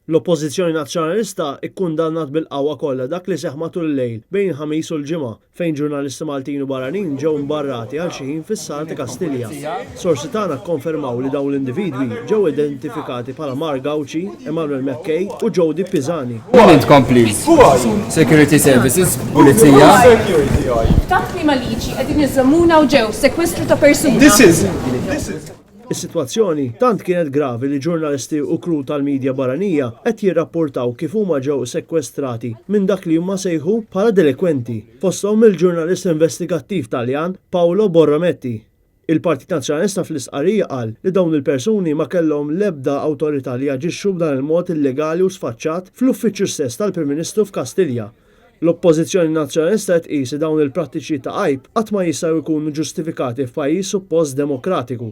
L-Oppożizzjoni Nazzjonalista kkundannat bil-qawwa kollha dak li seħħ matul il-lejl bejn il-Ħamis u l-Ġimgħa fejn ġurnalisti Maltin u barranin ġew imbarrati għal xi ħin fis-sala ta' Kastilja. Sorsi tagħna kkonfermaw li dawn l-individwi ġew identifikati bħala Mark Gauci, Emmanuel McKay u Jody Pisani. Min intkom please? Security Services, Pulizija. Taħt liema liġi qegħdin iżommuna u ġew sekwestru ta' persuna? This is, this is. Is-sitwazzjoni tant kienet gravi li ġurnalisti u crew tal-media barranija qed jirrapportaw kif huma ġew sekwestrati minn dak li huma sejħu bħala delikwenti, fosthom mill-ġurnalist investigattiv Taljan Paolo Borrometti. Il-Partit Nazzjonalista fl-istqarrija qal li dawn il-persuni ma kellhom l-ebda awtorità li jaġixxu b'dan il-mod illegali u sfaċċat fl-uffiċċju stess tal-Prim Ministru f'Kastilja. L-Oppożizzjoni Nazzjonalista qed tqis li dawn il-prattiċi ta' għajb qatt ma jistgħu jkunu ġustifikati f'pajjiż suppost demokratiku.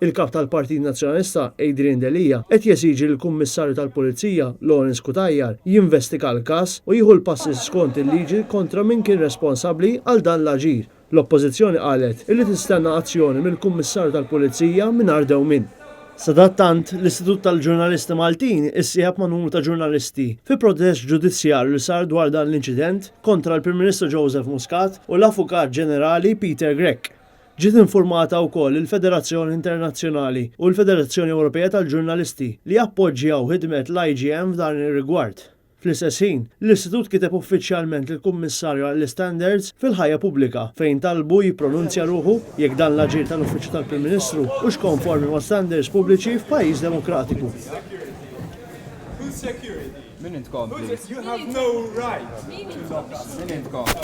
Il-Kap tal-Partit Nazzjonalista, Adrian Delia, qed jesiġi li l-Kummissarju tal-Pulizija, Lawrence Cutajar, jinvestiga l-każ u jieħu l-passi skont il-liġi kontra min kien responsabbli għal dan l-aġir. L-Oppożizzjoni qalet illi tistenna azzjoni mill-Kummissarju tal-Pulizija mingħajr dewmien. Sadattant, l-Istitut tal-Ġurnalisti Maltin issieħeb ma' numru ta' ġurnalisti fi protest ġudizzjarju li sar dwar dan l-inċident kontra l-Prim Ministru Joseph Muscat u l-Avukat Ġenerali Peter Grech. Ġiet infurmata wkoll il-Federazzjoni Internazzjonali u l-Federazzjoni Ewropea tal-Ġurnalisti li jappoġġjaw ħidmet l-IGM f'dan ir-rigward. Fl-istess ħin, l-Istitut kiteb uffiċjalment lill-Kummissarju għall-Istandards fil-Ħajja Pubblika fejn talbu jippronunzja ruħu jekk dan l-aġir tal-Uffiċċju tal-Prim Ministru hux konformi ma' standards pubbliċi f'pajjiż demokratiku. Min intkom please? Min intkom?